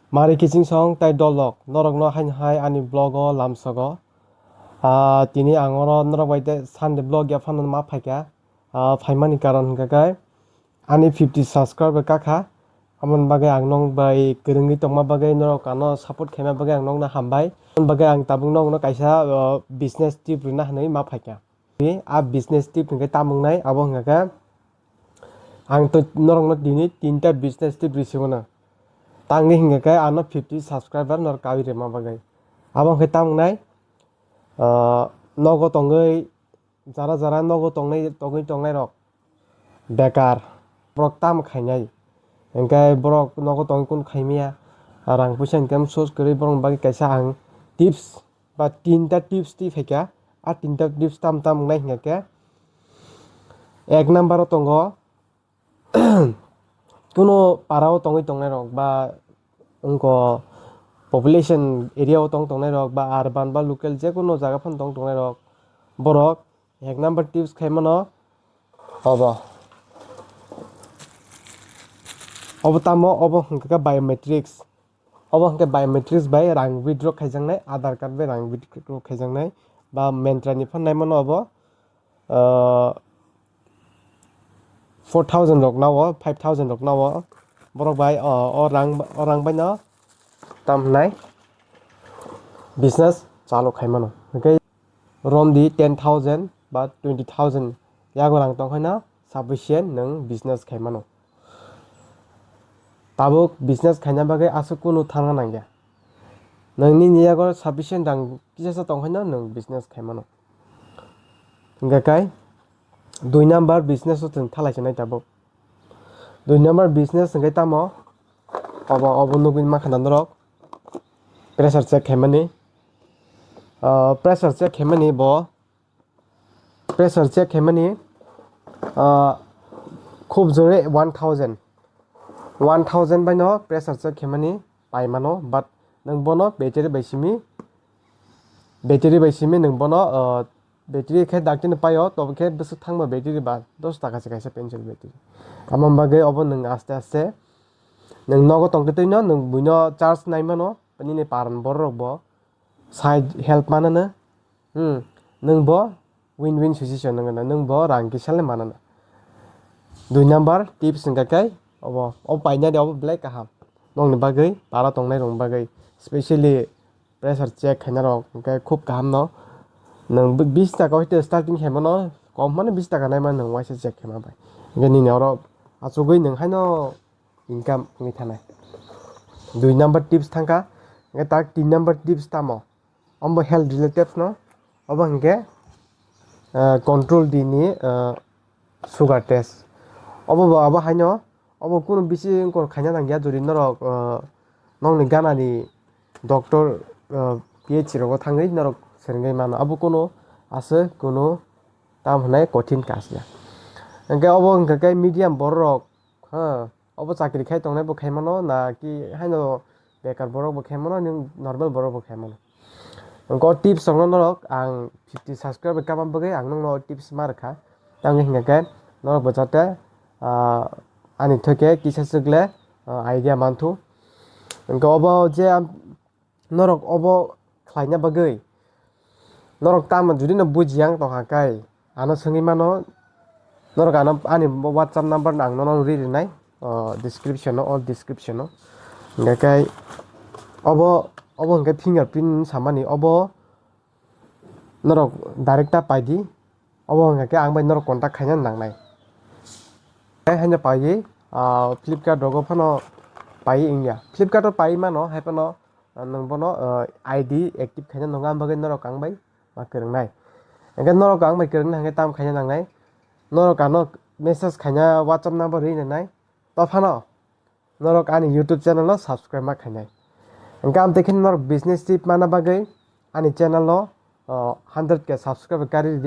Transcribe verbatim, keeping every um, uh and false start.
Mari kiching song tai dolok, norokno haino hai ani vlog o lamsogo. Ah, tini ang oro norok bai tei Sunday vlog ya phano ma phaikha. Ah, phaimani karon hwnkha khe ani fifty subscriber kakha. Amoni bagwi ang nong bai kwrwngwi tongma bagwi, norok ano support khaima bagwi ang nokno hambai. Amoni bagwi ang tabuk nokno kaisa, ah, business tip rwna hwnwi ma phaikha. A business tip hwnkhe tamo wngnai, abo hwnkha khe ang to norokno tini tinta business tip risi mano. Tangwi hwnkha khe ano fifty subscriber norok kawi rwma bagwi. Abo hwnkhe tamo wngnai, ah, nogo tongwi, jara jara nogo tongnai, tongwi tongnai rok bekar, borok tamo khainai. Hwnkhe borok nogo tongwi kunu khaimaya, rang puisa income source kwrwi borokni bagwi kaisa ang tips ba tinta tips twi phaikha. A tinta tips tam tam wngnai hwnkha khe, ek number o tongo, kuno para o tongwi tongnai rok ba wngko population area o tong tongnai rok ba urban ba local je kuno jaga phano tong tongnai rok, borok ek number tips khai mano obo. Obo tamo, obo hwnkha khe biometrics. Obo hwnkhe biometrics bai rang withdraw khaijaknai, Aadhaar card bai rang withdraw khaijaknai, ba Myntra ni phano naimano obo, ah, four thousand rok nao, five thousand rok nao, borok bai o, o rang, o rang bai no tam hwnai business chalu khai mano. Hwnkhe romdi ten thousand ba twenty thousand yago rang tong khaino sufficient nwng business khai mano. Tabuk business khaina bagwi aswk kunu thangna nangya. Nwng nini yago sufficient rang kisasa tong khaino nwng business khai mano. Hwnkhe kai dui number business o chwng thalai sinai tabuk. Dui number business hwnkhe tamo? Obo, obo nugwi mankha na norok. Pressure check khaimani. Ah, pressure check khaimani bo. Pressure check khaimani, ah, khub jore one thousand. One thousand bai no pressure check khaimani paimano, but nwng bono battery bai simi, battery bai simi nwng bono, ah, battery khe daktino paio, tobo khe bwswk thangma battery ba dos taka se kaisa pencil battery. Amo bagwi obo nwng aste aste nwng nogo tongtwi twi no nwng buino charge nai mano, nini paran borok bo side help manana. Hmm, nwng bo win win situation nwng gana, nwng bo rang kisa le manana. Dui number tips hwnkha khe obo, obo paina de obo belai kaham. Nokni bagwi para tongnai rokni bagwi, specially pressure check khaina rok hwnkhe khub kaham no. Nwng bi-, bis taka hoite starting khaimano, kom mano bis taka naima nwng waisa check khaima bai. Hwnkhe nini oro achugwi nwng haino income wngwi thanai. Dui number tips thangkha, hwnkhe tak tin number tips tamo? Omo health related no, obo hwnkhe, ah, control di ni, ah, sugar test. Obo bo abo haino, obo kunu bisi wngkor khaina nangya, jodi norok, ah, nokni gana ni doctor, ah, P H C rogo thangwi norok swrwngwi mano, abo kunu aswk kunu tam hwnai kothin kasya. Hwnkhe obo hwnkha khe medium borok, ha, obo chakri khai tongnai bo khai mano, na ki haino bekar borok bo khai mano, nwng normal borok bo khai mano. Hwnkhe o tips rokno norok ang fifty subscriber kama bagwi ang nokno o tips ma rwkha. Tamni hwnkha khe norok bo jate, ah, ani theke kisa swk le, ah, idea manthu. Hwnkhe obo je ang norok obo khlaina bagwi norok tamo jodi no bujiya wng tongkha khe ano swngwi mano, norok ano ani WhatsApp number no ang nono ri rinai, o, description o, o description o. Hwnkhe kai obo, obo hwnkhe fingerprint samani, obo norok direct ta paidi, obo hwnkha khe ang bai norok contact khaina nangnai. Hai haino paiwi, ah, Flipkart rogo phano paiwi wngya. Flipkart o paiwi mano, hai phano, ah, nwng bono, ah, I D active khaina nango, ang bagwi norok ang bai ma kwrwngnai. Hwnkhe norok ang bai kwrwngna hwnkhe tamo khaina nangnai? Norok ano message khaina WhatsApp number ri nanai. To phano norok ani YouTube channel no subscribe ma khainai. Hwnkhe amtwi khe norok business tip mana bagwi ani channel no, ah, hundred K subscriber kari ridi.